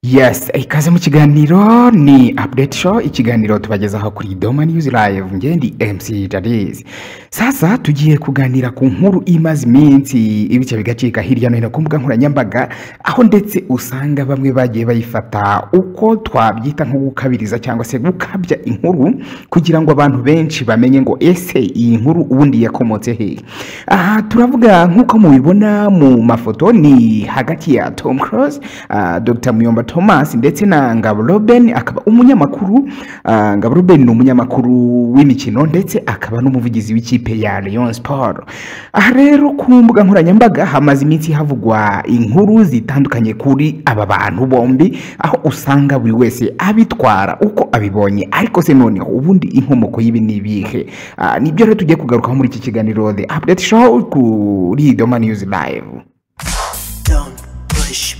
Yes, ikaze mu kiganiro ni Update Show, ikiganiro tubagezaho kuri Doma News Live. Nge ndi MC Jadis. Sasa tugiye kuganira ku nkuru imaze iminsi ibice bigacika hirya no hino ku mbuga nkoranyambaga, aho ndetse usanga bamwe bagiye bayifata uko twabyita nko gukabiriza cyangwa se gukabya inkuru kugira ngo abantu benshi bamenye ngo ese iyi nkuru ubundi yakomotse hehe. Aha turavuga nk'uko mubibona mu mafoto ni hagati ya Tom Close, Dr. Muyomba Thomas ndetse na Ngabo Roben, akaba umunyamakuru. Ngabo Roben ni umunyamakuru w'imikino ndetse akaba n'umuvugizi w'ikipe ya Rayon Sport. Aha rero ku mbuga nkoranyambaga hamaze iminsi havugwa inkuru zitandukanye kuri aba bantu bombi, aho usanga buri wese abitwara uko abibonye. Ariko se noneho ubundi inkomoko y'ibi ni ibihe? Nibyo rero tugiye kugarukaho muri iki kiganiro The Update Show kuri Doma News Live. Don't push.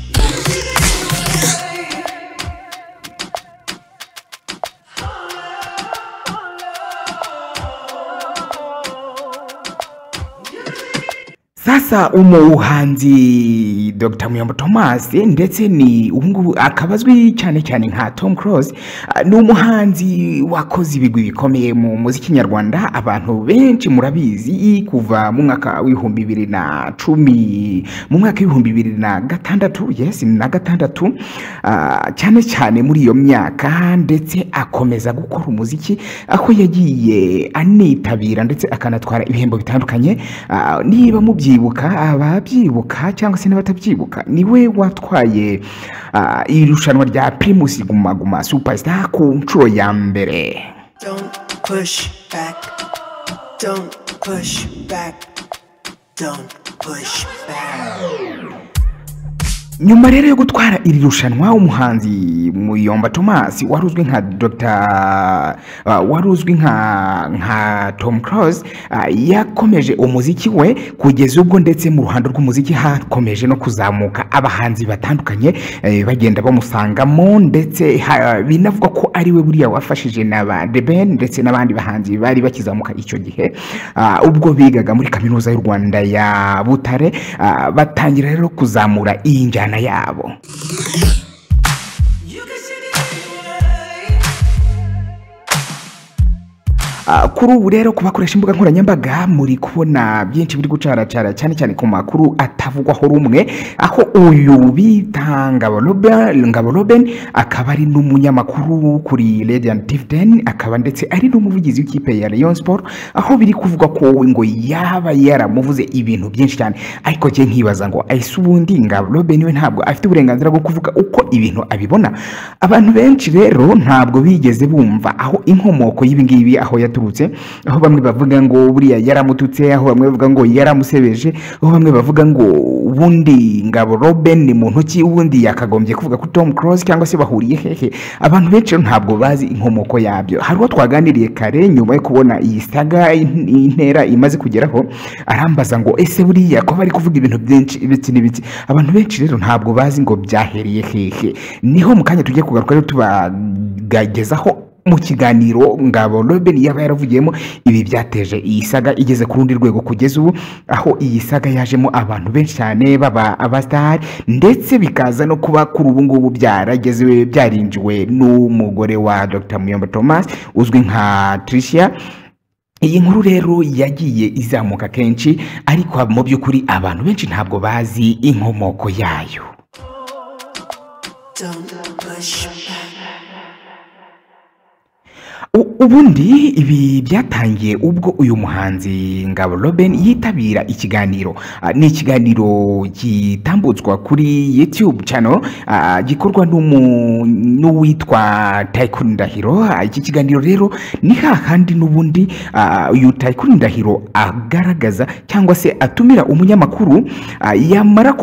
Sasa umuhanzi Dr. Muyomba Thomas ndetse ni ubungubu akaba azwi cyane cyane nka Tom Close, ni umuhanzi wakoze ibigwi bikomeye mu muziki nyarwanda. Abantu benshi murabizi kuva mu mwaka w'2010, mu mwaka w'2006, yes na gatandatu, cyane cyane muri iyo myaka, ndetse akomeza gukora umuziki aho yagiye anitabira ndetse akanatwara ibihembo bitandukanye. Niba mubyibuka, ababyibuka cyangwa se n'abatabyibuka, niwe watwaye irushanwa rya Primus Guma Guma Superstar ku nshuro ya mbere. Don't push back. Don't push back. Don't push back. Nyuma rero yo gutwara iri rushanwa, umuhanzi Muyomba Thomas wari uzwi nka Dr. Wari uzwi nka Tom Close, yakomeje umuziki we kugeza ubwo ndetse mu ruhando rw'umuziki hakomeje no kuzamuka abahanzi batandukanye, bagenda bamusangamo, ndetse binavugwa ko ari we buriya wafashije na ba The Ben ndetse n'abandi bahanzi bari bakizamuka icyo gihe, ubwo bigaga muri kaminuza y'u Rwanda ya Butare, batangira rero kuzamura iyi njyana yabo. Kuri ubu rero ku bakoresha imbuga nkoranyambaga muri kubona byinshi biri gucaracara cyane cyane ku makuru atavugwaho rumwe, aho uyu bita Ngabo Roben akaba ari n'umunyamakuru kuri Radiant TV, akaba ndetse ari n'umuvugizi w'ikipe ya Rayon Sport, aho biri kuvugwa ko ngo yaba yaramuvuze ibintu byinshi cyane. Ariko cye nkibaza ngo ese ubundi Ngabo Roben we ntabwo afite uburenganzira bwo kuvuga uko ibintu abibona? Abantu benshi rero ntabwo bigeze bumva aho inkomoko y'ibi ngibi aho yaturutse, aho bamwe bavuga ngo buriya yaramututse, aho bamwe bavuga ngo yaramusebeje, aho bamwe bavuga ngo ubundi Ngabo Roben ni muntu ki, ubundi yakagombye kuvuga ko Tom Close cyangwa se bahuriye hehe. Abantu benshi ntabwo bazi inkomoko yabyo. Hari uwo twaganiriye kare nyuma yo kubona iyi saga intera imaze kugeraho, arambaza ngo ese buriya ko bari kuvuga ibintu byinshi ibiki n'ibiki. Abantu benshi rero ntabwo bazi ngo byahereye hehe. Niho mu kanya tugiye kugaruka rero tubagagezaho mu kiganiro Ngabo Roben yaba yaravugiyemo ibi byateje iyi saga igeze ku rundi rwego kugeza ubu, aho iyi saga yajemo abantu benshi cyane baba abastar, ndetse bikaza no kuba kuri ubu ngubu byarageze byarinjiwe n'umugore wa Dr. Muyomba Thomas uzwi nka Tricia. Iyi nkuru rero yagiye izamuka kenshi, ariko mu by'ukuri abantu benshi ntabwo bazi inkomoko yayo. Don't push back. Ubundi ibi byatangiye ubwo uyu muhanzi Ngabo Roben yitabira ikiganiro. Ni ikiganiro gitambutswa kuri YouTube channel, gikorwa n'uwitwa Tycoon Ndahiro. Iki kiganiro rero ni hahandi n'ubundi uyu Tycoon Ndahiro agaragaza cyangwa se atumira umunyamakuru, yamara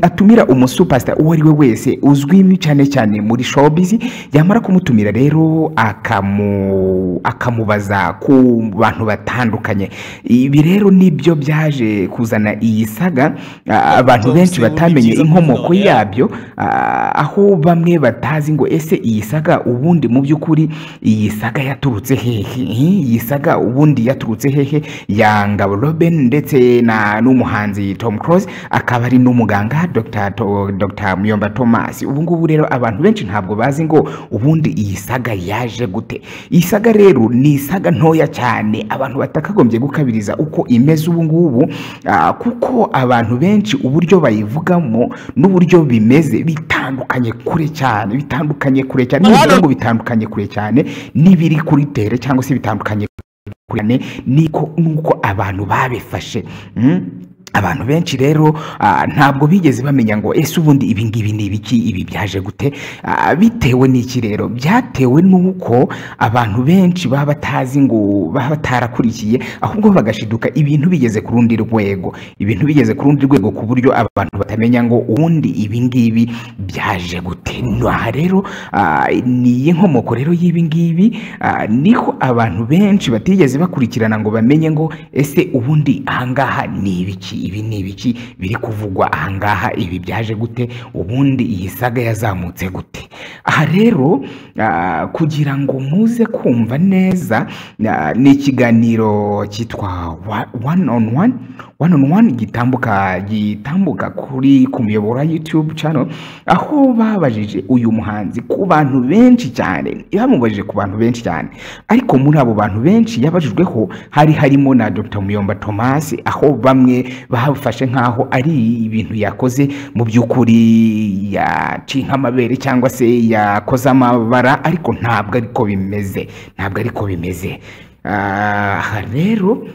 atumira umusuperstar uwo ari we wese uzwi cyane cyane muri showbiz, yamara kumutumira rero Ngabo akamubaza ku bantu batandukanye. Ibi rero nibyo byaje kuzana iyi saga, abantu benshi batamenye inkomoko yabyo, aho bamwe batazi ngo ese iyi saga ubundi mu by'ukuri iyi saga yaturutse hehe? Iyi saga ubundi yaturutse hehe ya Ngabo Robin ndetse na n'umuhanzi Tom Close, akaba ari n'umuganga Dr. Muyomba Thomas. Ubu ngubu rero abantu benshi ntabwo bazi ngo ubundi iyi saga yaje gute. Iyi saga rero ni isaga ntoya cyane abantu batakagombye gukabiriza uko imeze ubu ngubu, kuko abantu benshi uburyo bayivugamo n'uburyo bimeze bitandukanye kure cyane, bitandukanye kure cyane, ngo bitandukanye kure cyane n'ibiri kuri tere, cyangwa se bitandukanye kure cyane niko nuko abantu babifashe. Abantu benshi rero ntabwo bigeze bamenya ngo ese ubundi ibi ngibi ni ibiki, ibi byaje gute, bitewe n'iki. Rero byatewe nuko abantu benshi baba batazi ngo baba batarakurikiye, ahubwo bagashiduka ibintu bigeze ku rundi rwego, ibintu bigeze ku rundi rwego ku buryo abantu batamenya ngo ubundi ibi ngibi byaje gute. Aha rero ni inkomoko rero y'ibi ngibi, niho abantu benshi batigeze bakurikirana ngo bamenye ngo ese ubundi ahangaha ni ibiki, ibi ni ibiki biri kuvugwa ahangaha, ibi byaje gute, ubundi iyi saga yazamutse gute. Aha rero kugira ngo muze kumva neza, ni ikiganiro cyitwa one on one, one on one gitambuka kuri ku muyoboro wa YouTube channel, aho babajije uyu muhanzi ku bantu benshi cyane, yamubajije ku bantu benshi cyane, ariko muri abo bantu benshi yabajijweho hari harimo na Dr. Muyomba Thomas, aho bamwe bafashe nkaho ari ibintu yakoze mu by'ukuri yacinka amabere cyangwa se yakoze amabara, ariko ntabwo ariko bimeze, ntabwo ariko bimeze. Aha rero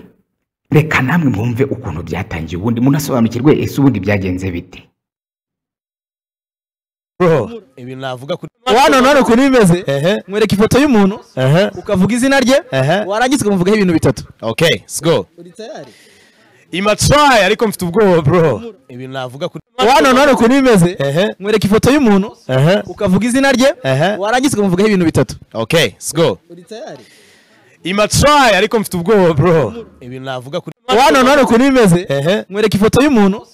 reka namwe mwumve ukuntu byatangiye, ubundi munasobanukirwe ese ubundi byagenze bite. Bro, ibintu navuga kuri one on one ukuntu bimeze, mwereka ifoto y'umuntu ukavuga izina rye, warangiza ukamuvugaho ibintu bitatu. Okay, let's go. Ima try, ariko mfite ubwoba bro. Ibintu navuga kuri one on one ukuntu bimeze, mwereka ifoto y'umuntu ukavuga izina rye, warangiza ukamuvugaho ibintu bitatu. Okay, let's go. Ima try, ariko mfite ubwoba bro. Ibintu navuga kuri one on one ukuntu bimeze, mwereka ifoto y'umuntu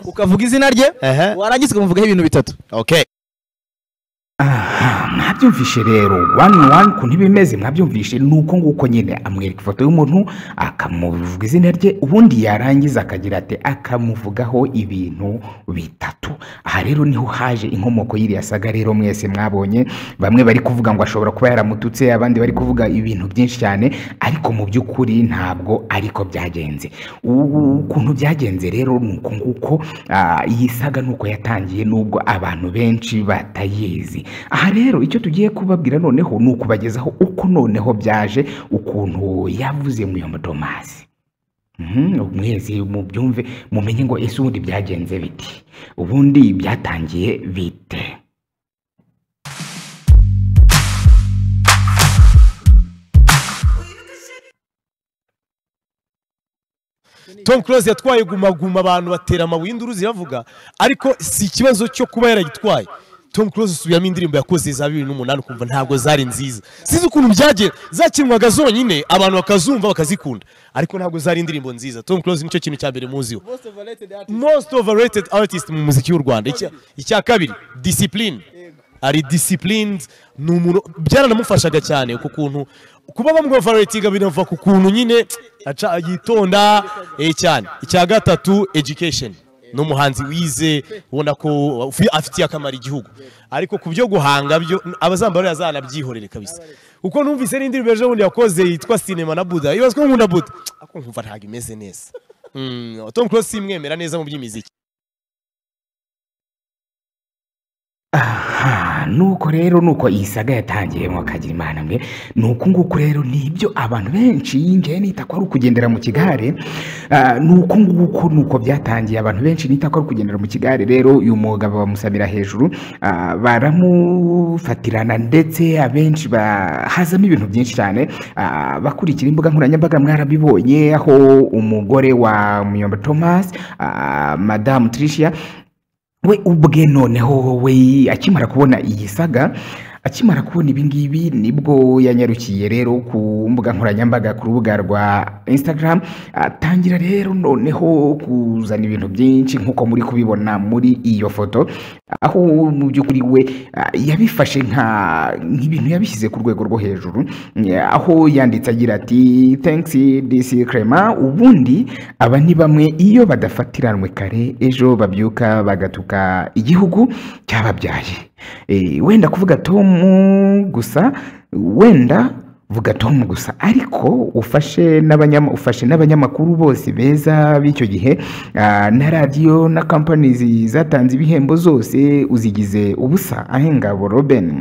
ukavuga izina rye, warangiza ukamuvugaho ibintu bitatu. Okay. Aha, mwabyumvishe rero one on one ukuntu bimeze, mwabyumvishe nuko nguko nyine amwereka ifoto y'umuntu akamuvuga izina rye, ubundi yarangiza akagira ate, akamuvugaho ibintu bitatu. Aha rero niho haje inkomoko y'iriya saga rero mwese mwabonye, bamwe bari kuvuga ngo ashobora kuba yaramututse, abandi bari kuvuga ibintu byinshi cyane, ariko mu by'ukuri ntabwo ariko byagenze. Ukuntu byagenze rero nuko nguko iyi saga nuko yatangiye, nubwo abantu benshi batayizi. Aha rero icyo tugiye kubabwira noneho ni ukubagezaho uko noneho byaje, ukuntu yavuze Muyomba Thomas. Mwese mubyumve mumenye ngo ese ubundi byagenze biti, ubundi byatangiye bite. Tom Close yatwaye Guma Guma, abantu batera amabuye induru ziravuga, ariko si ikibazo cyo kuba yaragitwaye. Tom Close usubiyamo indirimbo yakoze za 2008 ukumva ntabwo zari nziza. Sinzi ukuntu byagiye zakinwaga zonyine abantu bakazumva bakazikunda, ariko ntabwo zari indirimbo nziza. Tom Close nicyo kintu cya mbere muziho, most overrated artist mu muziki w'u Rwanda. Icya kabiri, discipline. Ari disciplined, ni umuntu byaranamufashaga cyane ku kuntu kuba bamwoverratinga binava ku kuntu nyine aca yitonda cyane. Icya gatatu, education. Ni umuhanzi wize ubona ko afitiye akamaro igihugu, ariko ku byo guhanga byo abazambara yazanabyihorere kabisa. Kuko numvise n'indirimbo ejo bundi yakoze yitwa Cinema na Buddha, ibazwe nkunda Buddha, ako nkumva ntabwo imeze neza. Tom Close simwemera neza mu by'imiziki. Aha, nuko rero nuko iyi saga yatangiye mwakagira Imana mwe. Nuko nguko rero nibyo abantu benshi ngiye nita ko ari ukugendera mu kigare. Nuko nguko nuko byatangiye, abantu benshi nita ko ari ukugendera mu kigare. Rero uyu mugabo bamusamira hejuru, baramufatirana, ndetse abenshi bahazamo ibintu byinshi cyane. Bakurikira imbuga nkoranyambaga mwarabibonye, aho umugore wa Muyomba Thomas, Madame Tricia, we ubwe noneho we akimara kubona iyi saga Akimara kubona ibi ngibi nibwo yanyarukiye rero ku mbuga nkoranyambaga, ku rubuga rwa Instagram, atangira rero noneho kuzana ibintu byinshi nk'uko muri kubibona muri iyo foto, aho mu by'ukuri we yabifashe nk'ibintu yabishyize ku rwego rwo hejuru, aho yanditse agira ati "Thanks DC Clement, ubundi aba ni bamwe iyo badafatiranwe kare ejo babyuka bagatuka igihugu cyababyaye." Wenda kuvuga Tom gusa, wenda vuga Tom gusa, ariko ufashe n'abanyamakuru bose beza b'icyo gihe, na radiyo na companies zatanze ibihembo zose uzigize ubusa. Ahe Ngabo Robin,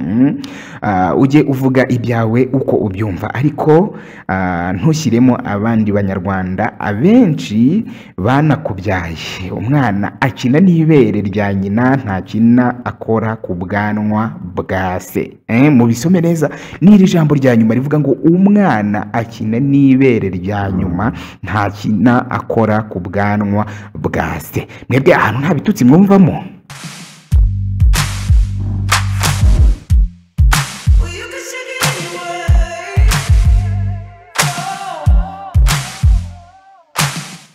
ujye uvuga ibyawe uko ubyumva, ariko ntushyiremo abandi banyarwanda abenshi banakubyaye. Umwana akina n'ibere rya nyina, ntakina akora ku bwanwa bwa se. Mubisome neza, n'iri jambo rya nyuma rivuga ngo umwana akina n'ibere rya nyuma, ntakina akora ku bwanwa bwa se. Mwebwe ahantu nta bitutsi mwumvamo.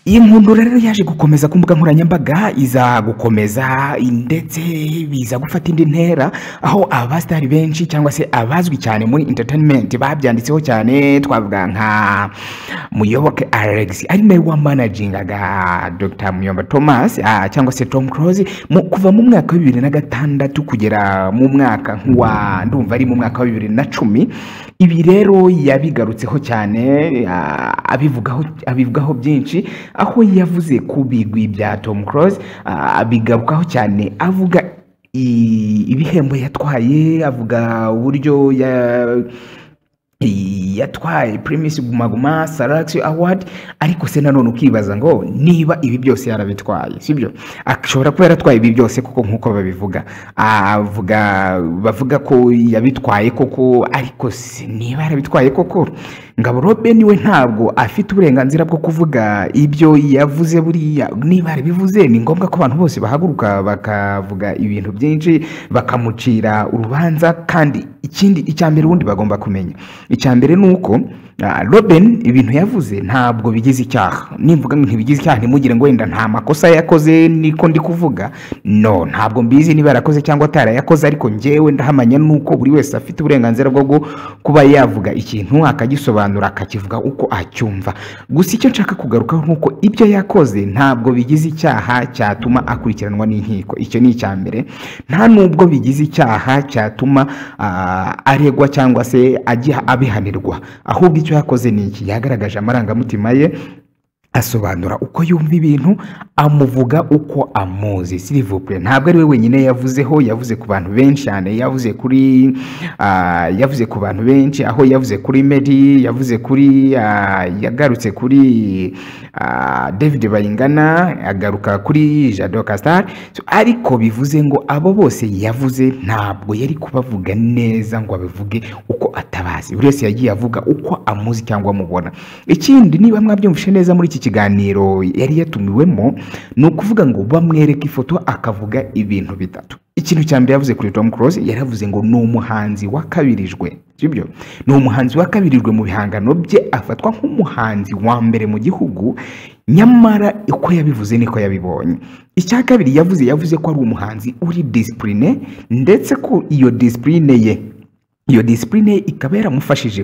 Iyi nkundura rero yaje gukomeza ku mbuga nkoranyambaga, iza gukomeza ndetse biza gufata indi ntera, aho abasitari benshi cyangwa se abazwi cyane muri entertainment babyanditseho cyane. Twavuga nka Muyoboke Alex ari nawe wamanagingaga Dr Muyomba Thomas, cyangwa se Tom Close, kuva mu mwaka wa 2006 kugera mu mwaka nk'uwa, ndumva ari mu mwaka wa 2010. Ibi rero yabigarutseho cyane, abivugaho byinshi, aho yavuze ku bigwi bya Tom Close, abigarukaho cyane, avuga ibihembo yatwaye, avuga uburyo yatwaye Primus Guma Guma Salax Award. Ariko se nanone ukibaza ngo niba ibi byose yarabitwaye, sibyo? Ashobora kuba yaratwaye ibi byose kuko nkuko babivuga, bavuga ko yabitwaye koko, ariko se niba yarabitwaye koko, Ngabo Robin we ntabwo afite uburenganzira bwo kuvuga ibyo yavuze. Buriya niba yarabivuze ni ngombwa ko abantu bose bahaguruka bakavuga ibintu byinshi, bakamucira urubanza. Kandi ikindi, icya mbere ubundi bagomba kumenya, icya mbere ni uko Robin ibintu yavuze ntabwo bigize icyaha. Nimvuga ngo ntibigize icyaha ntimugire ngo wenda nta makosa yakoze, niko ndi kuvuga. No, ntabwo mbizi niba yarakoze cyangwa atarayakoze, ariko njyewe ndahamanya nuko buri wese afite uburenganzira bwo kuba yavuga ikintu akagisobanura, akakivuga uko acyumva. Gusa icyo nshaka kugarukaho nuko ibyo yakoze ntabwo bigize icyaha cyatuma akurikiranwa n'inkiko. Icyo ni icya mbere. Nta nubwo bigize icyaha cyatuma aregwa cyangwa se abihanirwa. Ahubwo icyo yakoze ni iki? Yagaragaje amarangamutima ye, asobanura uko yumva ibintu, amuvuga uko amuzi. S'il vous plaît, ntabwo ari we wenyine yavuzeho, yavuze ku bantu benshi cyane, yavuze kuri yavuze ku bantu benshi, aho yavuze kuri Mary, yavuze kuri yagarutse kuri David Bayingana, agaruka kuri Jado Castar. So, ariko bivuze ngo abo bose yavuze ntabwo yari kubavuga neza ngo abivuge uko atabazi. Buri wese yagiye avuga uko amuzi cyangwa amubona. Ikindi, niba mwabyumvishe neza muri iki kiganiro yari yatumiwemo, ni ukuvuga ngo bamwereka ifoto akavuga ibintu bitatu. Ikintu cya mbere yavuze kuri Tom Close, yaravuze ngo ni umuhanzi wakabirijwe, sibyo? Ni umuhanzi wakabirijwe mu bihangano bye, afatwa nk'umuhanzi wa mbere mu gihugu, nyamara uko yabivuze niko yabibonye. Icya kabiri yavuze ko ari umuhanzi uri discipline, ndetse ko iyo discipline ye, iyo discipline ikaba yaramufashije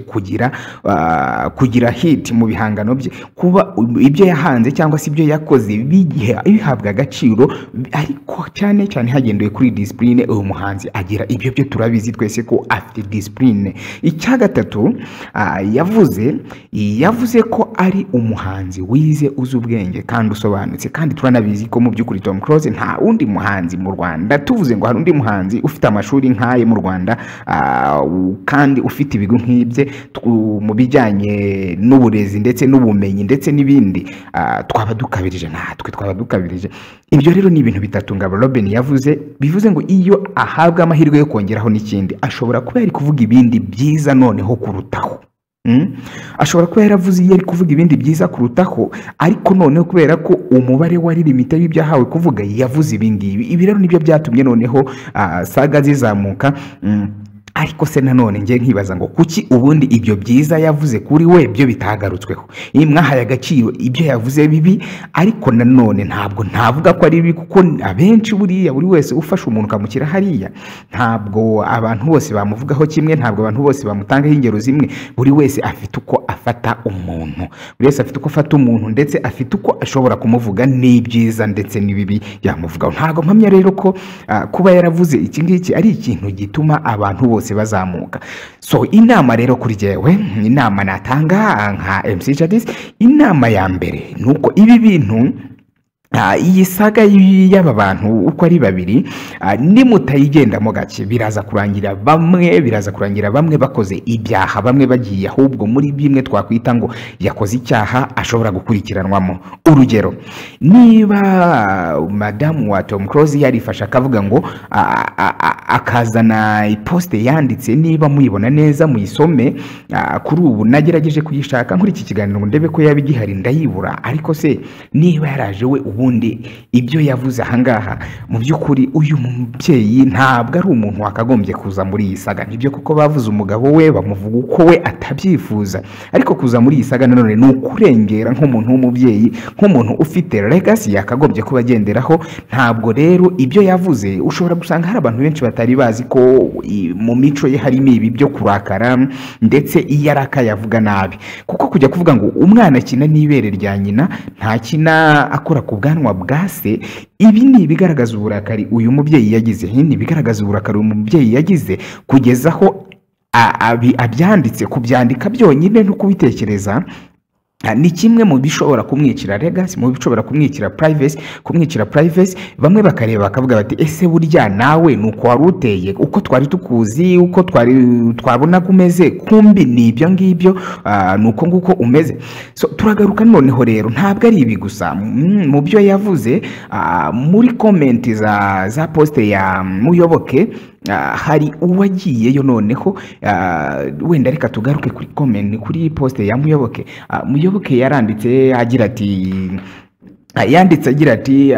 kugira hit mu bihangano bye, kuba ibyo yahanze cyangwa se ibyo yakoze bihabwa agaciro, ariko cyane cyane hagendewe kuri discipline uyu muhanzi agira. Ibyo byo turabizi twese ko afite discipline. Icya gatatu, yavuze ko ari umuhanzi wize, uzi ubwenge kandi usobanutse. Kandi turanabizi ko mu by'ukuri Tom Close nta wundi muhanzi mu Rwanda, tuvuze ngo hari undi muhanzi ufite amashuri nk'aye mu Rwanda, kandi ufite ibigo nk'ibye mu bijyanye n'uburezi ndetse n'ubumenyi ndetse n'ibindi, twaba dukabirije, natwe twaba dukabirije. Ibyo rero ni ibintu bitatu Ngabo Robin yavuze, bivuze ngo iyo ahabwa amahirwe yo kongeraho n'ikindi, ashobora kuba yari kuvuga ibindi byiza noneho kurutaho. Ashobora kuba yaravuze iyo ari kuvuga ibindi byiza kurutaho, ariko noneho kubera ko umubare wari limite y'ibyo yahawe kuvuga, yavuze ibi ngibi. Ibi rero nibyo byatumye noneho saga zizamuka. Ariko se nanone ngiye nkibaza ngo kuki ubundi ibyo byiza yavuze kuri we byo bitagarutsweho? Mwahaye agaciro ibyo yavuze bibi, ariko nanone ntabwo ntavuga ko ari bibi, kuko abenshi buriya buri wese ufashe umuntu ukamukira hariya, ntabwo abantu bose bamuvugaho kimwe, ntabwo abantu bose bamutangaho ingero zimwe. Buri wese afite uko afata umuntu, buri wese afite uko afata umuntu, ndetse afite uko ashobora kumuvuga n'ibyiza ndetse n'ibibi yamuvugaho. Ntabwo mpamya rero ko kuba yaravuze iki ngiki ari ikintu gituma abantu bose bazamuka. So inama rero kuri jewe, inama natanga nka MC Jadis, inama ya mbere nuko ibi bintu, iyi saga y'aba bantu uko ari babiri, nimutayigendamo gake biraza kurangira bamwe bakoze ibyaha, bamwe bagiye ahubwo muri bimwe twakwita ngo yakoze icyaha ashobora gukurikiranwamo. Urugero, niba madamu wa Tom Close yarifashe akavuga ngo akazana iposte yanditse, niba muyibona neza muyisome, kuri ubu nagerageje kuyishaka nkuri iki kiganiro ngo ndebe ko yaba igihari ndayibura. Ariko se niba yaraje we ubundi ibyo yavuze ahangaha, mu by'ukuri uyu mubyeyi ntabwo ari umuntu wakagombye kuza muri iyi saga. Nibyo kuko bavuze umugabo we bamuvuga uko we atabyifuza, ariko kuza muri iyi saga nanone ni ukurengera nk'umuntu w'umubyeyi, nk'umuntu ufite legacy yakagombye kuba agenderaho. Ntabwo rero ibyo yavuze, ushobora gusanga hari abantu benshi batari bazi ko mu mico ye harimo ibi byo kurakara, ndetse iyo arakaye avuga nabi. Kuko kujya kuvuga ngo umwana akina n'ibere rya nyina, ntakina akora ku bwanwa bwa se, ibi ni ibigaragaza uburakari uyu mubyeyi yagize, ni ibigaragaza uburakari uyu mubyeyi yagize kugeza aho abyanditse. Kubyandika byonyine no kubitekereza ni kimwe mu bishobora kumwicira legacy, mu bishobora kumwicira privacy, Bamwe bakareba bakavuga bati ese burya nawe nuko wari uteye, uko twari tukuzi, uko twari twabona kumeze, kumbi ni ibyo ngibyo, nuko nguko umeze. So turagaruka noneho rero, ntabwo ari ibi gusa mu byo yavuze. Muri comment za poste ya Muyoboke, hari uwagiyeyo noneho, wenda reka tugaruke kuri comment kuri poste ya Muyoboke. Muyoboke yaranditse agira ati,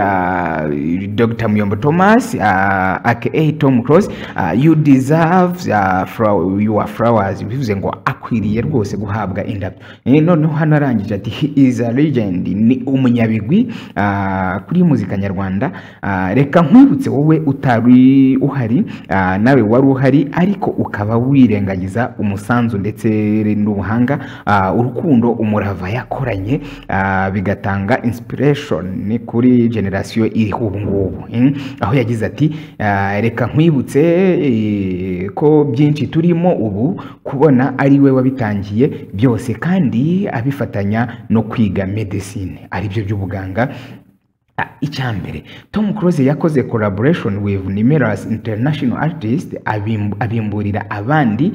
Dr. Muyombo Thomas, aka Tom Close, you deserve your flowers. Bivuze ngo akwiriye rwose guhabwa indabyo. Noneho hano arangije ati he is a legend, ni umunyabigwi kuri muzika nyarwanda. Reka nkwibutse wowe utari uhari, nawe wari uhari ariko ukaba wirengagiza umusanzu ndetse n'ubuhanga, urukundo umurava yakoranye, bigatanga inspiration ni kuri generation iri ubu ngubu. Aho yagize ati reka nkwibutse ko byinshi turimo ubu kubona ari we wabitangiye byose, kandi abifatanya no kwiga medicine, aribyo by'ubuganga. Icyambere, Tom Close yakoze collaboration with numerous international artists, abimburira abandi,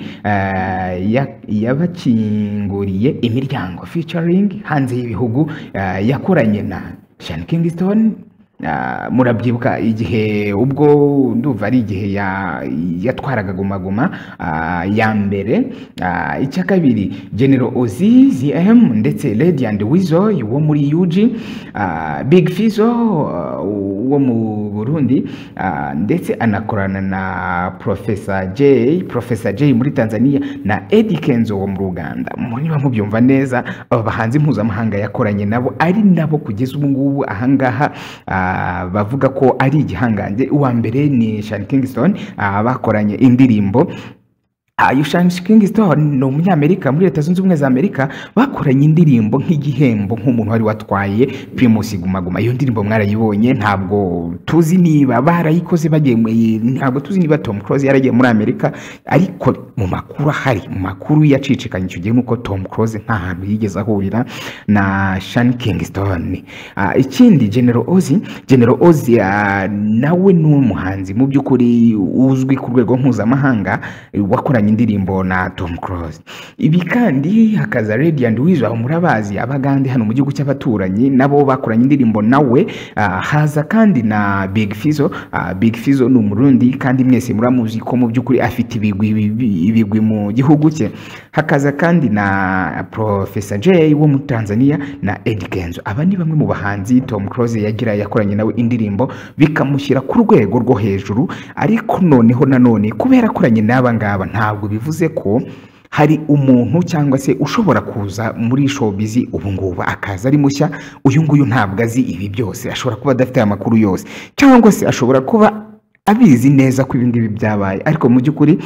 yabakinguriye imiryango featuring hanze y'ibihugu. Yakoranye na Sean Kingston, murabyibuka igihe ubwo ndumva ari igihe yatwaraga Guma Guma ya mbere. Icya kabiri, General Ozzy ZM ndetse Lady and Weasel wo muri UG, Big Fizzo wo mu Burundi, ndetse anakorana na Professor J muri Tanzania na Eddie Kenzo wo mu Uganda. Niba mubyumva neza, aba bahanzi mpuzamahanga yakoranye nabo ari nabo kugeza ubu ngubu ahangaha bavuga ko ari igihangange. Uwa mbere ni Sean Kingston, bakoranye indirimbo. Sean Kingston ni umunyamerika muri Leta Zunze Ubumwe za Amerika, bakoranye indirimbo nk'igihembo nk'umuntu wari watwaye Primus Guma Guma. Iyo ndirimbo mwarayibonye, ntabwo tuzi niba barayikoze bagiye, ntabwo tuzi niba Tom Close yaragiye muri Amerika, ariko mu makuru ahari, mu makuru yacicikanye icyo gihe nuko Tom Close nta hantu yigeze ahurira na Sean Kingston. Ikindi, General Ozzy nawe ni umuhanzi mu by'ukuri uzwi ku rwego mpuzamahanga, wakoranye indirimbo na Tom Close. Ibi kandi hakaza Lady and Weasel, aho murabazi abagande hano mu gihugu cy'abaturanyi, nabo bakoranye indirimbo nawe. Haza kandi na Big Fizzo. Big Fizzo ni umurundi kandi mwese muramuzi ko mu by'ukuri afite ibigwi mu gihugu cye. Hakaza kandi na Professor Jay wo muri Tanzania na Eddy Kenzo. Aba ni bamwe mu bahanzi Tom Close yagira yakoranye nawe indirimbo bikamushyira ku rwego rwo hejuru. Ariko noneho nanone kubera akoranye n'aba ngaba ntabwo bivuze ko hari umuntu cyangwa se ushobora kuza muri showbiz ubu ngubu akaza ari mushya. Uyu nguyu ntabwo azi ibi byose, ashobora kuba adafite amakuru yose, cyangwa se ashobora kuba abizi neza ko ibi ngibi byabaye, ariko mu by'ukuri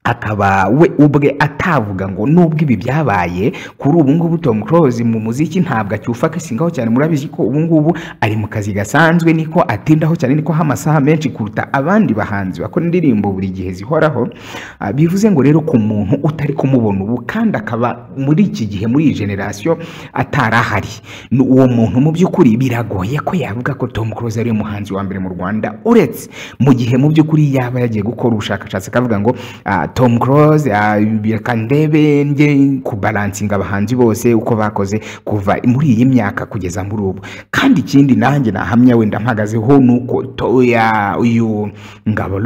akaba we ubwe atavuga ngo nubwo ibi byabaye kuri ubu ngubu Tom Close mu muziki ntabwo acyufokasingaho cyane. Murabizi ko ubu ngubu ari mu kazi gasanzwe, niko atindaho cyane, niko amasaha menshi kuruta abandi bahanzi bakora indirimbo buri gihe zihoraho. Bivuze ngo rero ku muntu utari kumubona ubu kandi akaba muri iki gihe muri iyi generation atarahari, uwo muntu mu by'ukuri biragoye ko yavuga ko Tom Close ari umuhanzi wa mbere mu Rwanda, uretse mu gihe mu by'ukuri yaba yagiye gukora ubushakashatsi akavuga ngo Tom Close reka ndebe nge kubalansinga abahanzi bose uko bakoze kuva muri iyi myaka kugeza muri ubu. Kandi ikindi nanjye nahamya wenda mpagazeho nuko uyu Ngabo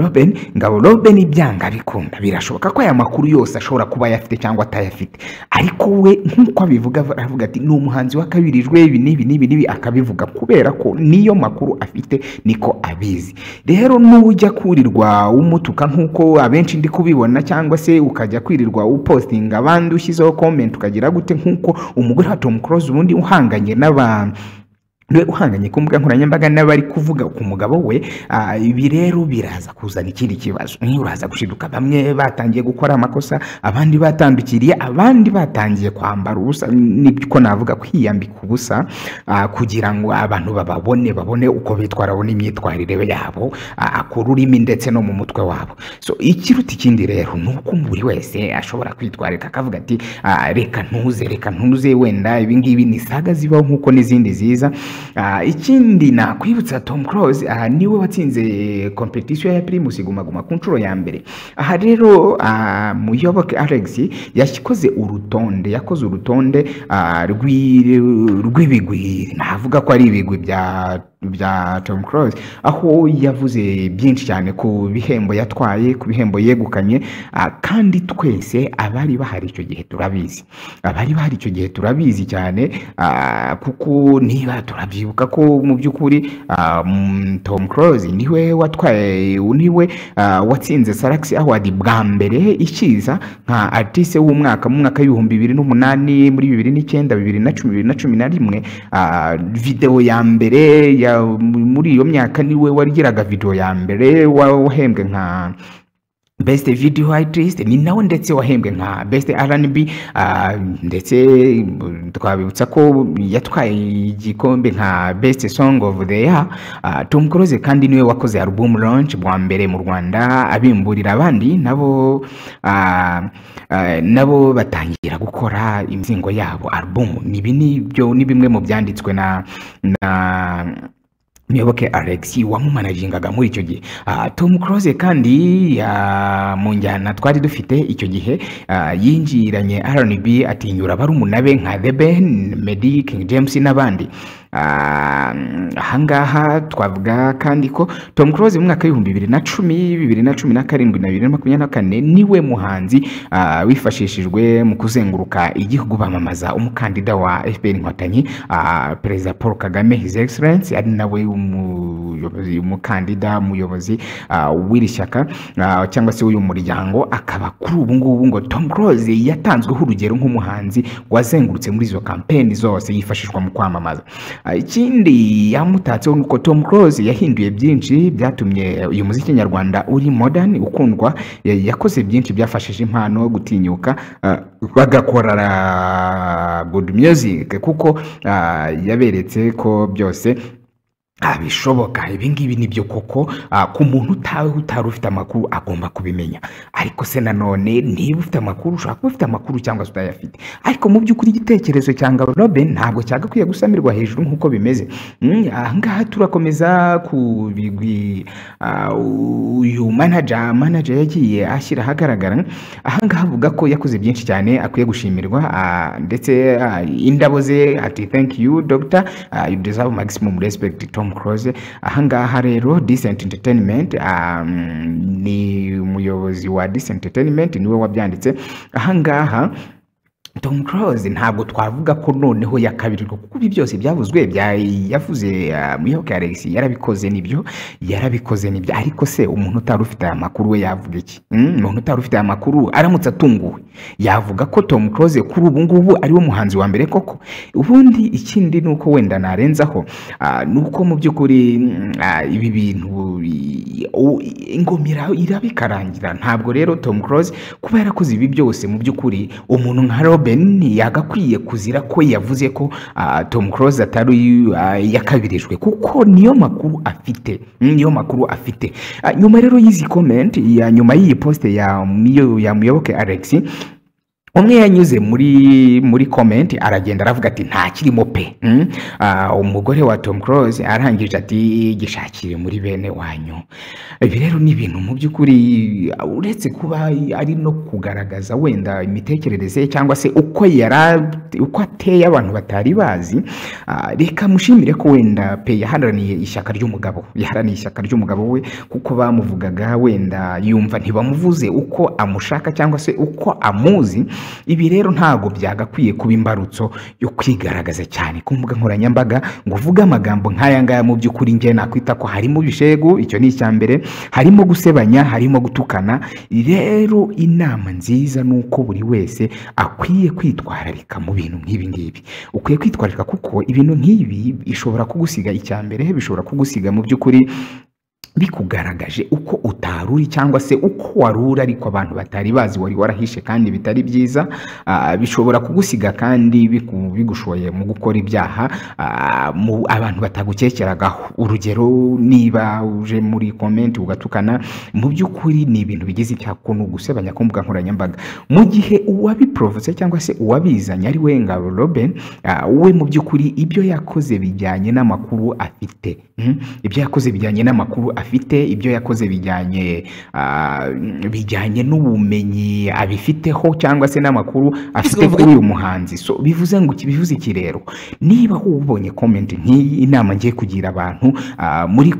Robin ibyanga bikunda, birashoboka ko aya makuru yose ashobora kuba ayafite cyangwa atayafite, ariko we nkuko abivuga aravuga ati ni umuhanzi wa kabirijwe ibi n'ibi n'ibi n'ibi, akabivuga kubera ko niyo makuru afite niko abizi. Rero nujya kurirwa umutuka nkuko abenshi ndi kubibona, cyangwa se ukajya kwirirwa upostinga abandi ushyizeho comment ukagira gute nkuko umugore wa Tom Close ubundi uhanganye n'abantu uhanganye ku mbuga nkoranyambaga n'abari kuvuga ku mugabo we, ibi rero biraza kuzana ikindi kibazo. Uraza gushiduka bamwe batangiye gukora amakosa, abandi batandukiriye, abandi batangiye kwambara ubusa, niko navuga kwiyambika ubusa, kugira ngo abantu bababone, babone uko bitwara, babone imyitwarire yabo ku rurimi ndetse no mu mutwe wabo. So ikiruta ikindi rero nuko buri wese ashobora kwitwarika akavuga ati reka ntuze wenda ibi ngibi ni saga zibaho nkuko n'izindi ziza. Ikindi nakwibutsa Tom Close niwe watsinze competition ya Primus Guma Guma ku nshuro ya mbere. Aha rero Muyoboke Alex yakoze urutonde, rw'ibigwi, navuga ko ari ibigwi bya Tom Close, aho yavuze byinshi cyane ku bihembo yatwaye, ku bihembo yegukanye, kandi twese abari bahari icyo gihe turabizi, cyane, kuko niba turabyibuka ko mu by'ukuri Tom Close niwe watwaye, niwe watsinze Salax Award bwa mbere ikiza nka artiste w'umwaka mu mwaka 2008, muri 2009, 2010, 2011. Video ya mbere ya muri iyo myaka niwe warigiraga video ya mbere wahembwe nka Best Video Artist, ni nawe ndetse wahembwe nka Best R&B, ndetse twabibutsa ko yatwaye igikombe nka Best Song of the Year. Tom Close kandi niwe wakoze album launch bwa mbere mu Rwanda, abimburira abandi nabo nabo batangira gukora imizingo yabo album. Nibi nibyo ni bimwe mu byanditswe na Muyoboke Alex wamumanagingaga muri icyo gihe. Tom Close kandi mu njyana twari dufite icyo gihe yinjiranye R&B atinyura barumuna be nka The Ben, Meddy, King James n'abandi. Ahangaha twavuga kandi ko Tom Close mu mwaka 2010, 2017 na 2024 niwe muhanzi wifashishijwe mu kuzenguruka igihugu bamamaza umukandida wa FPR Inkotanyi, Perezida Paul Kagame His Excellency, ari nawe umuyobozi, umukandida muyobozi w'iri shyaka cyangwa se uyu muryango. Akaba kuri ubu ngubu ngo Tom Close yatanzweho urugero nk'umuhanzi wazengurutse muri izo campaign zose yifashishwa mu kwamamaza. Ikindi yamutatseho nuko Tom Close yahinduye byinshi byatumye uyu muziki nyarwanda uri modern ukundwa. Yakoze byinshi byafashije impano gutinyuka, bagakora good music, kuko yaberetse ko byose bishoboka. Ibi ngibi nibyo koko ku muntu utawe utari ufite amakuru agomba kubimenya. Ariko se nanone niba ufite amakuru, ushobora kuba ufite amakuru cyangwa se utayafite, ariko mu by'ukuri igitekerezo cya Ngabo Robin ntabwo cyagakwiye gusamirwa hejuru nkuko bimeze. Ahangaha turakomeza ku bigwi uyu manager yagiye ashyira ahagaragara. Ahangaha avuga ko yakoze byinshi cyane akwiye gushimirwa, ndetse indabo ze ati thank you doctor, you deserve maximum respect Tom Tom Close. Ahangaha rero Decent Entertainment, ni umuyobozi wa Decent Entertainment niwe wabyanditse. Ahangaha Tom Close ntabwo twavuga ko noneho yakabirirwa, kuko ibi byose byavuzwe yavuze Muyoboke Alex yarabikoze nibyo, yarabikoze nibyo. Ariko se umuntu utari ufite aya makuru we yavuga iki? Umuntu utari ufite aya makuru aramutse atunguwe yavuga ko Tom Close kuri ubu ngubu ari we muhanzi wa mbere koko? Ubundi ikindi nuko wenda narenzaho, nuko mu by'ukuri ibi bintu ingomira irabikarangira. Ntabwo rero Tom Close kuba yarakoze ibi byose mu by'ukuri umuntu nka Robin yagakwiye kuzira ko yavuze ko Tom Close atari yakabirijwe, kuko niyo makuru afite, niyo makuru afite. Nyuma rero y'izi comment ya nyuma y'iyi post ya Muyoboke Alex, umwe yanyuze muri comment aragenda aravuga ati nta kirimo pe. Umugore wa Tom Close arangije ati gishakire muri bene wanyu. Ibi rero ni ibintu mu by'ukuri uretse kuba ari no kugaragaza wenda imitekerereze cyangwa se uko uko ateye abantu batari bazi. Reka mushimire ko wenda pe yaharaniye ishyaka ry'umugabo, yaharaniye ishyaka ry'umugabo we, kuko bamuvugaga wenda yumva ntibamuvuze uko amushaka cyangwa se uko amuzi. Ibi rero ntago byagakwiye kuba imbarutso yo kwigaragaza cyane ku mbuga nkoranyambaga ngo uvuge amagambo nk'aya ngaya. Mu by'ukuri nge nakwita ko harimo ibishegu, icyo ni icya mbere, harimo gusebanya, harimo gutukana. Rero inama nziza nuko buri wese akwiye kwitwararika mu bintu nk'ibi ngibi. Ukwiye kwitwararika kuko ibintu nk'ibi bishobora kugusiga icya mbere, bishobora kugusiga mu by'ukuri bikugaragaje uko utaruri cyangwa se uko warura ariko abantu batari bazi wari warahishe kandi bitari byiza. Bishobora kugusiga kandi bigushoye mu gukora ibyaha abantu batagukekeragaho. Urugero niba uje muri comment ugatukana, mu by'ukuri ni ibintu bigize icyaha gusebanya ku mbuga nkoranyambaga. Mu gihe uwabiprovose cyangwa se uwabizanye ari we Ngabo Robin, we mu by'ukuri ibyo yakoze bijyanye n'amakuru afite. Ibyo yakoze bijyanye n'amakuru afite, ibyo yakoze bijyanye n'ubumenyi abifiteho cyangwa se n'amakuru afite kuri uyu muhanzi. So bivuze ngo bivuze iki rero? Niba ubonye comment nk'iyi, inama ngiye kugira abantu muri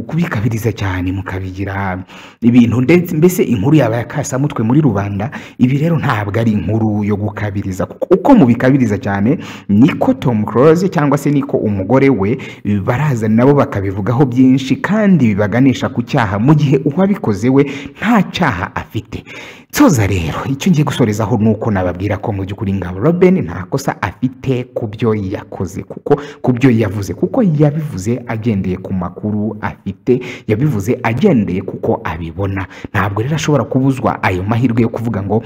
kubikabiriza cyane mukabigira ibintu ndetse mbese inkuru yaba yakasamutwe muri rubanda. Ibi rero ntabwo ari inkuru yo gukabiriza, kuko uko mubikabiriza cyane niko Tom Close cyangwa se niko umugore we baraza nabo bakabivugaho byinshi kandi bibaganisha ku cyaha, mu gihe uwabikoze we nta cyaha afite. Nsoza rero icyo ngiye gusorezaho nuko nababwira ko mu by'ukuri Ngabo Robin nta kosa afite ku byo yakoze, kuko ku byo yavuze, kuko yabivuze agendeye ku makuru afite, yabivuze agendeye kuko abibona. Ntabwo rero ashobora kubuzwa ayo mahirwe yo kuvuga ngo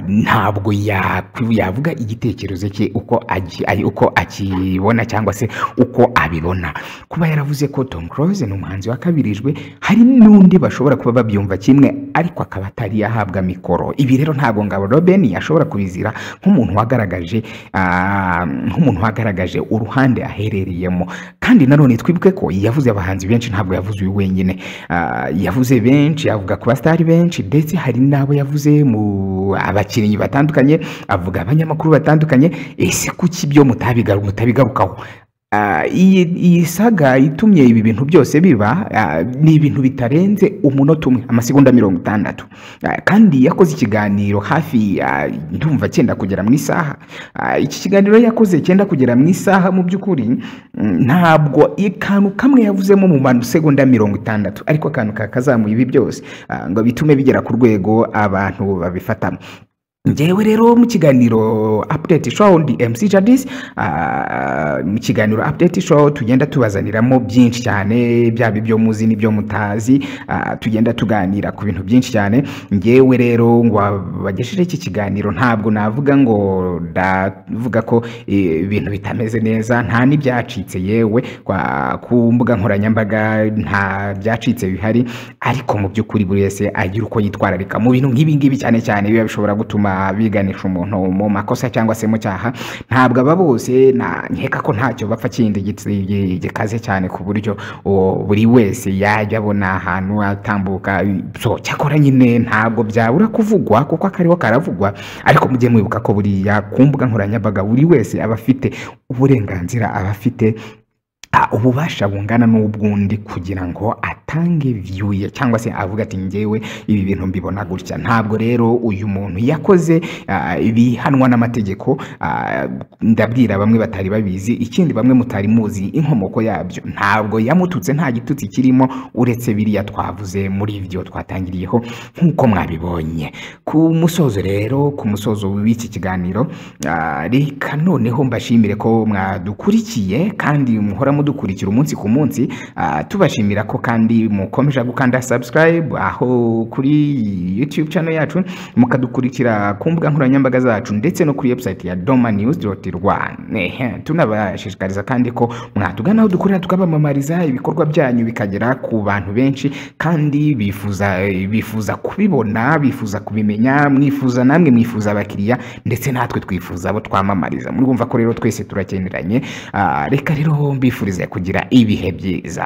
ntabwo yavuga igitekerezo cye uko akibona cyangwa se uko abibona. Kuba yaravuze ko Tom Close ni umuhanzi wakabirijwe, hari n'undi bashobora kuba babyumva kimwe ariko akaba atari yahabwa mikoro. Ibi rero ntabwo Ngabo Robin yashobora kubizira nk'umuntu wagaragaje wagaragaje uruhande aherereyemo. Kandi nanone twibuke ko yavuze abahanzi benshi, ntabwo yavuze uyu wenyine. Yavuze benshi, avuga ku basitari benshi, ndetse hari n'abo yavuze mu abakinnyi batandukanye, avuga abanyamakuru batandukanye. Ese kuki ibyo mutabigarukaho? Iyi saga itumye ibi bintu byose biba ni ibintu bitarenze umunota umwe, amasegonda 60. Kandi yakoze ikiganiro hafi ndumva cyenda kugera mu isaha. Iki kiganiro yakoze cyenda kugera mu isaha, mu by'ukuri ntabwo ikantu kamwe yavuzemo mu masegonda 60, ariko akantu kakazamuye ibi byose ngo bitume bigera ku rwego abantu babifatamo. Njyewe rero mu kiganiro Update Show ndi MC Jadis. Mu kiganiro Update Show tugenda tubazaniramo byinshi cyane, byaba ibyo muzi n'ibyo mutazi, tugenda tuganira ku bintu byinshi cyane. Njyewe rero ngo bagesheje iki kiganiro ntabwo navuga ngo ndavuga ko ibintu bitameze neza, nta n'ibyacitse yewe ku mbuga nkoranyambaga nta byacitse bihari, ariko mu by'ukuri buri wese agira uko yitwararika mu bintu nk'ibi ngibi, cyane cyane biba bishobora gutuma biganisha umuntu mu makosa cyangwa se mu cyaha. Ntabwo aba bose nkeka ko ntacyo bapfa kindi gikaze cyane ku buryo buri wese yajya abona ahantu atambuka. So cyakora nyine ntabwo byabura kuvugwa kuko akariho karavugwa, ariko mujye mwibuka ko buriya ku mbuga nkoranyambaga buri wese aba afite uburenganzira, aba afite ububasha bungana n'ubwundi kugira ngo atange view ye, cyangwa se avuga ati ngewe ibi bintu mbibona gutya. Ntabwo rero uyu muntu yakoze ibihanwa n'amategeko. Ndabwira bamwe batari babizi, ikindi bamwe mutari muzi inkomoko yabyo, ntabwo yamututse, nta gitutsi kirimo uretse biriya twavuze muri ibyo twatangiriyeho nk'uko mwabibonye. Ku musozo rero, ku musozo w'iki kiganiro, reka noneho mbashimire ko mwadukurikiye kandi muhora mudukurikira umunsi ku munsi. Tubashimira ko kandi mukomeje gukanda subscribe aho kuri YouTube channel yacu, mukadukurikira ku mbuga nkoranyambaga zacu ndetse no kuri website ya domanews.rwa. Tunabashishikariza kandi ko mwatugana aho dukorera tukabamamariza ibikorwa byanyu bikagera ku bantu benshi kandi bifuza kubibona, bifuza kubimenya, mwifuza namwe mwifuza abakiriya ndetse natwe twifuza abo twamamariza. Murumva ko rero twese turakeneranye. Reka rero mbifurize kugira ibihe byiza.